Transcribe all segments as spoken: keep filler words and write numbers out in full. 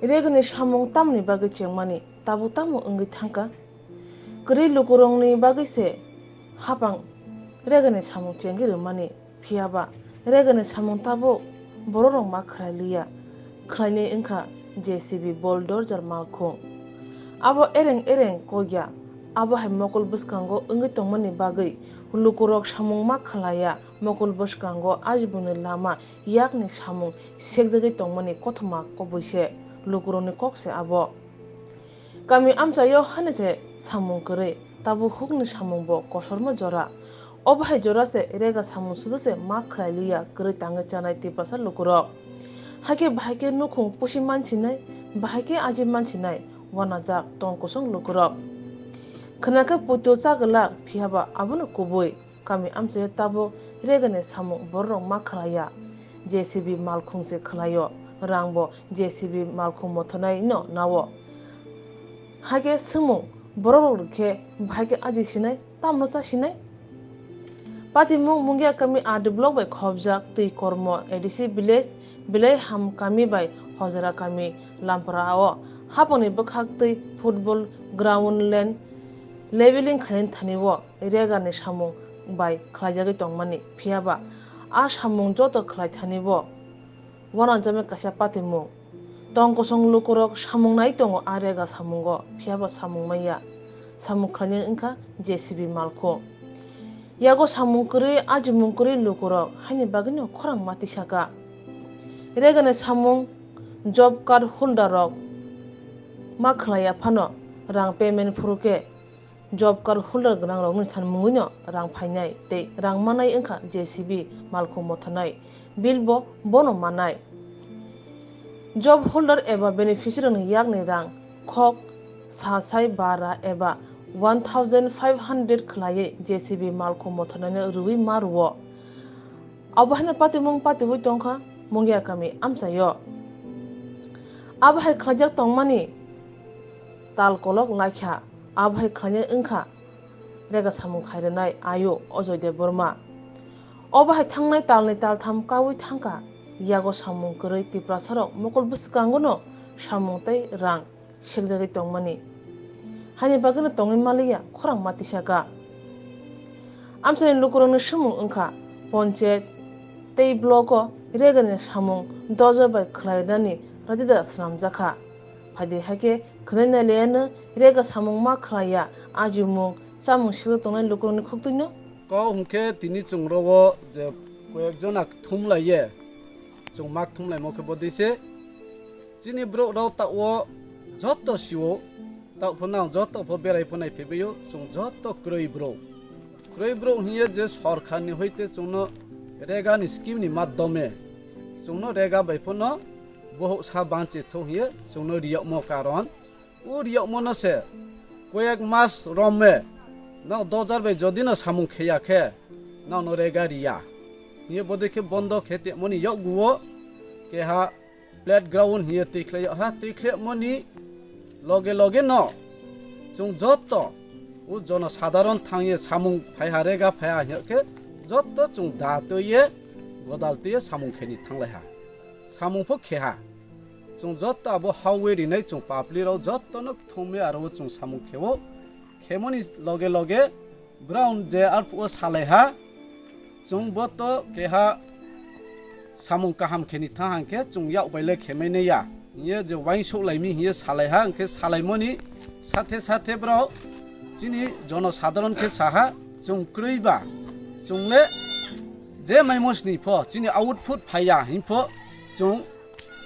Regani samung tamni bagwi chengmani, tabuk tamo wngwi thangkha? Kwrwi lukurokni bagwi se hapang regani samung chengwi rwmani, phiyaba regani samung tabuk bororok ma khlai liya, khlainai wngkha J C B bulldozer malkhung. Abo ereng ereng kokya, abo hai mokol bwskango wngwi tongmani bagwi lukurok samung ma khlaiya, mokol bwskango ajibuni lama yakni samung sekjagwi tongmani kothoma kubui se, lukurokni kok se abo. Kami amchaio hani se samung kwrwi, tabuk hukni samung bo kosorma jora. Obo hai jora se rega samung sudu se ma khlai liya kwrwi tangwi chanai Tiprasa lukurok. Hakhe bahai khe nukhung pusi mansinai, bahai khe aji mansinai wanajak tong kosong lukurok. Khwnakhe puito chagwlak, phiyaba abono kubui. Kami amchaio tabuk regani samung bororok ma khlaiya, J C B malkhung se khlaio, rang bo J C B malkhung mothonai no nao. Hakhe swngmung, bororok khe bahai khe aji sinai, tamno cha sinai? Patimung Mungia kami R D block bai khobjak twi kormo A D C village Belai Ham kami bai Hojara kami Lampra o haponi bwkhak twi football ground land leveling khaini thani o. Regani samung bai khlaijagwi tongmani, phiyaba a samung joto khlai thani bo wanangjame kaisa patimung. Tong kosong lukurok samung nai tongo a rega samungo, phiyaba samung maya. Samung khlainai wngkha J C B malkhung. Yago samung kwrwi, ajimung kwrwi lukurok haini bagwino khorang ma tisaka. Regani samung job card holder rok ma khlaiya phano rang payment phuru khe job card holder gwnangrokni thanmungwino rang phainai tei rang manai wngkha J C B malkhung mothonai, bill bo bono manai. Job holder eba beneficiary ni yakni rang khok sa sai bara eba one thousand five hundred khlaiwi J C B malkhung mothonai no rwui ma rwo. Abo haino patimung patiwi tongkha Mungia kami amchaio. Abo hai khlaijak tongmani tal kolok laikha, abo hai khlainai wngkha rega samung khairwnai ayo Ajoy Debbarma. Obo hai thangnai talni taltham kaui thangkha, yago samung kwrwi Tiprasarok mokol bwskangono samung tei rang sekjagwi tongmani. Haini bagwino tongwi maliya khorang ma tisaka. Amchaini lukurokni swmung wngkha, ponchayat tei blogo regani samung dojo bai khlainani radida swnamjakha. Phaidi haikhe khwnai nailaiano rega samung ma khlaiya, ajimung chamung silo tongnai lukurokni khuktwino. Kok hwnkhe tini chwng rogo je koyekjona thumlaiye, chwng mak thumlaimo khe bodise. Chini borok rok ta o joto sio, ta phano ang joto pho berai pho nai phaibaio, chwng joto kwrwi borok. Kwrwi borok hiye je sorkar ni hoite chwngno rega ni scheme ni madhyome chwngno rega bai phano bohok sa banchi thok hiye chwngno riyokmo karon. O riyokmo no se koyek mas romme no dojar bai jodi no samung kheya khe no no rega riya. Hiye bodikhe bondo khe temoni yokguo keha playground hiye twi khlai ha, twi khlaimoni loge loge no chwng joto o jono sadharon thangye samung phaiha rega phaiha hinkhe joto chwng da twiye godal twiye samung kheni thanglaiha, samung pho kheha. Chwng joto abo hawi rinai chwng papli rok joto no thumwi aro chwng samung kheo, khemoni loge loge Brown je arphuo salaiha, chwng bo to keha samung kaham kheni tha hangkhe chwng yak bai le khemai nai ya. Hiye je uaingsouh laimi hiye salaiha, hwnkhe salaimoni sathe sathe borok chini jono sadharon khe saha, chwng kwrwi ba chwng le je maimo sni pho chini output phaiya hwn pho chwng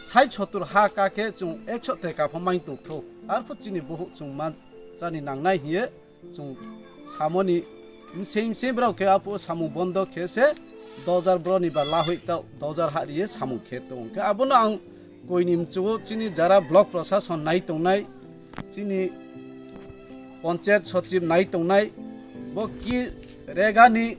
sait sotur ha ka khe chwng ekso teka pho main tong thok. Arphuh chini buhuk chwng ma chani nangnai hiye chwng samoni msei msei borok khe aphuru samung bondo khe se dojar boroni ba lahoi ta dojar ha riye samung khe tong khe abono ang koini mchugo chini jara block prosason nai tongnai chini ponchayat sochib nai tongnai bo ki regani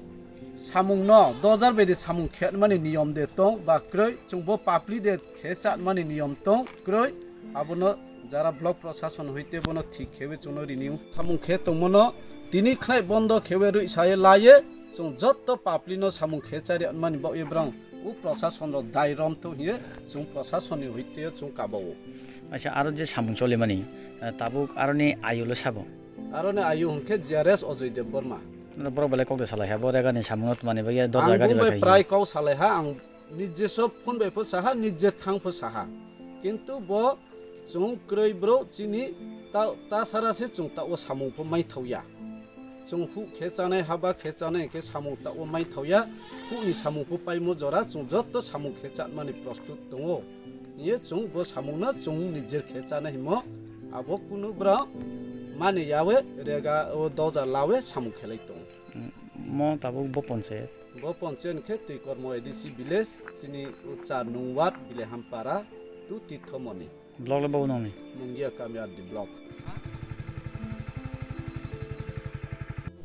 samung no dojar bedi samung khe mani niyom de tong ba kroi chwng bo papli de khe chatmani niyom tong kroi, abono jara block prosason hoite bono thik khewi chwngno rini. Samung khe tongmano tini khnai bondo khewi rwi saye laye chwng jotto paplino samung khe chari mani bagwi brang o prosason rok dai rom thung hiye chwng prosasonni hoite chwng kabao. Acha, aro je samung cholimani, eh, tabuk aroni ayulo sabo? Aroni ayu hwnkhe G R S Ajoy Debbarma. Borok belai kok de salai ha, bo regani samungno twmani bagwi dorja Ang gari bumbai bai khai. Prai kok salai ha, ang nije so phone bai pho saha, nije thang pho saha. Kintu bo chwng kwrwi bro chini ta, ta sara se chwng ta o samung pho mai thauya. Chwng huk khe chanai, haba khe chanai khe samung ta o mai thauya. Hukni samung pho paimo jora chwng jotto samung khe chatmani prostut tongo. Ye chwng bo samungno chwng nijir khe chana himo, abo kunu bwrang mani yawe rega o doja lawe samung khelai tongo. Mo tabuk bo ponche. Bo ponche hwnkhe twi kormo A D C village, chini o char nung ward Bilehampara to Tithomoni. Block le bo nongni. Mungia Kamiardi block.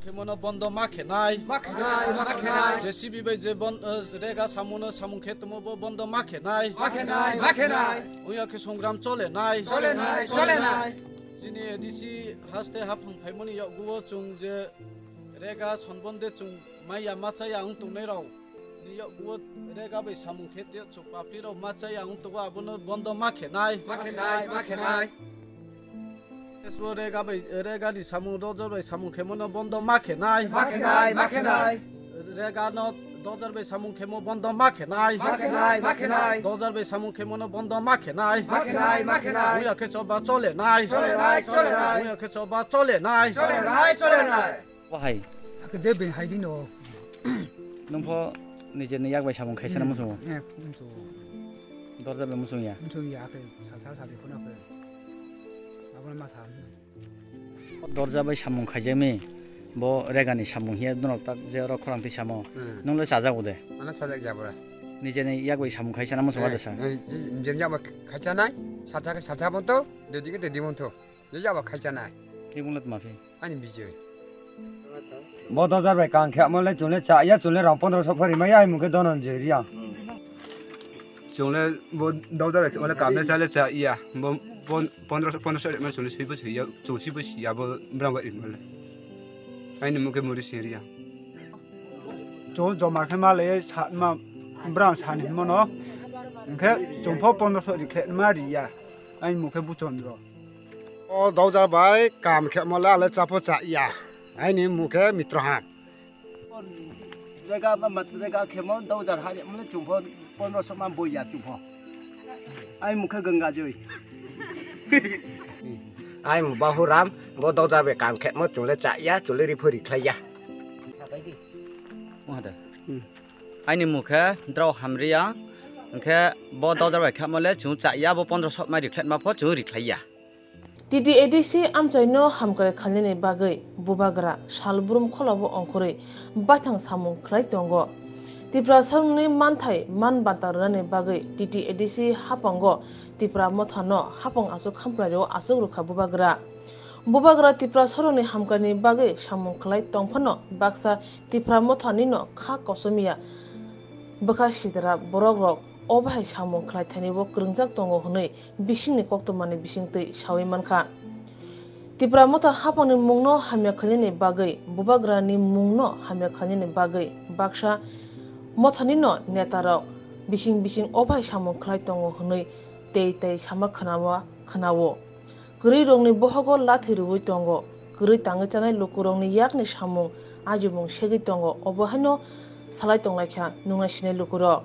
Khemono bondo ma khenai. Ma khenai, ma khenai. J C B bai je bon, eh, rega samuno samung khe tomo bo bondo ma khenai. Ma khenai, ma khenai. Uya khe songram chole nai. Chole nai, chole nai. Chini A D C haste haphang phaimani yaguo chwng je rega sonbonde chwng maya machaya wng tongnai rao. Ni yaguo rega bai samung khe te chwng papli rao machaya wng tongo abono bondo ma khenai. Ma khenai, ma khenai. Tesuo rega bai, rega ni samung dojar bai samung khemono bondo ma khenai. Ma khenai, ma khenai. Rega no dojar bai samung khemo bondo ma khenai. Ma khenai, ma khenai. Dojar bai samung khemono bondo ma khenai. Ma khenai, ma khenai. Uya khe choba chole nai. Chole nai, chole nai. Uya khe choba chole nai. Chole nai, chole nai. Bo hai. Ake je beng hai dino. Nungpho nijeni yak bai samung khaisana musungo. Eh, musungo. Dorja bai musung ya. Musungo ya ake sal sal sal phone ake. Abon ma sal. Dorja bai samung khaijakmi, bo regani samung hiya norok tak je oro khorang twi samo. Hmm. Nung le chajak ude. Ano chajak jabra. Nijeni yak bai samung khaisana muchung wada sa. Eh, eh, nijeni yak bai khaisanai, satha khe satha bonto, dodi khe dodi bonto. Je yak bai khaisanai. Kibung le tma phi? Ani bijoi. Bo dojar bai kang khe mo le chule cha ya chule rang pondro so phari ma ya mukhe donon je riya. Chungle bo dojar bai wale kamle chale cha iya. Bo pon-, pondro so, pondro so ma chungle sibo siya, chung sibo siya bo brang bai mole. Aini mukhe muri siriya. Chung joma khe ma le sa ma brang sani mono. Hingkhe chung pho pondro so ri khle ma riya. Aini mukhe buchondro. O dojar bai kam khe mole ale cha pho cha iya. Aini mukhe mitrohan. Rega ba mat rega khemo dojar ha mane chungpho pondro so ma boya chungpho. Ai mukhe ganga joi. Ai mu bahu ram bo dojar be kam khemo chungle cha ya chungle ri phori khlai ya. Wahada. Hmm. Aini mukhe drao hamriya. Hingkhe bo dojar bai khemo le chung cha ya bo pondro so ma ri khlai ma pho chung ri khlai ya. T T A D C amchaino hamkrai khainani bagwi bubagra salbrum kholabo ongkhorwi baithang samung khlai tongo. Tripura sorokni manthai man banta rwnani bagwi T T A D C haphango Tipra mothano haphang aswk khamprai rwo aswk rwkha bubagra. Bubagra Tripura sorokni hamkraini bagwi samung khlai tongphano baksa Tipra mothanino kha kosomiya bwkha sidra borokrok o bahai samung khlai thanibo kwrwngjak tongo hwnwi bisingni koktwmani bisingtwi saui mankha. Tipra motha haphangni mungno hamya khainani bagwi, bubagrani mungno hamya khainani bagwi baksa mothanino netarok bising bising ophai samung khlai tongo hwnwi tei tei sama khwnama khwnao. Kwrwirokni bohogo lathi rwui tongo, kwrwi tangwi chanai lukurokni yakni samung ajimung segwi tongo, obo haino salai tonglaikha nungnai sinai lukurok.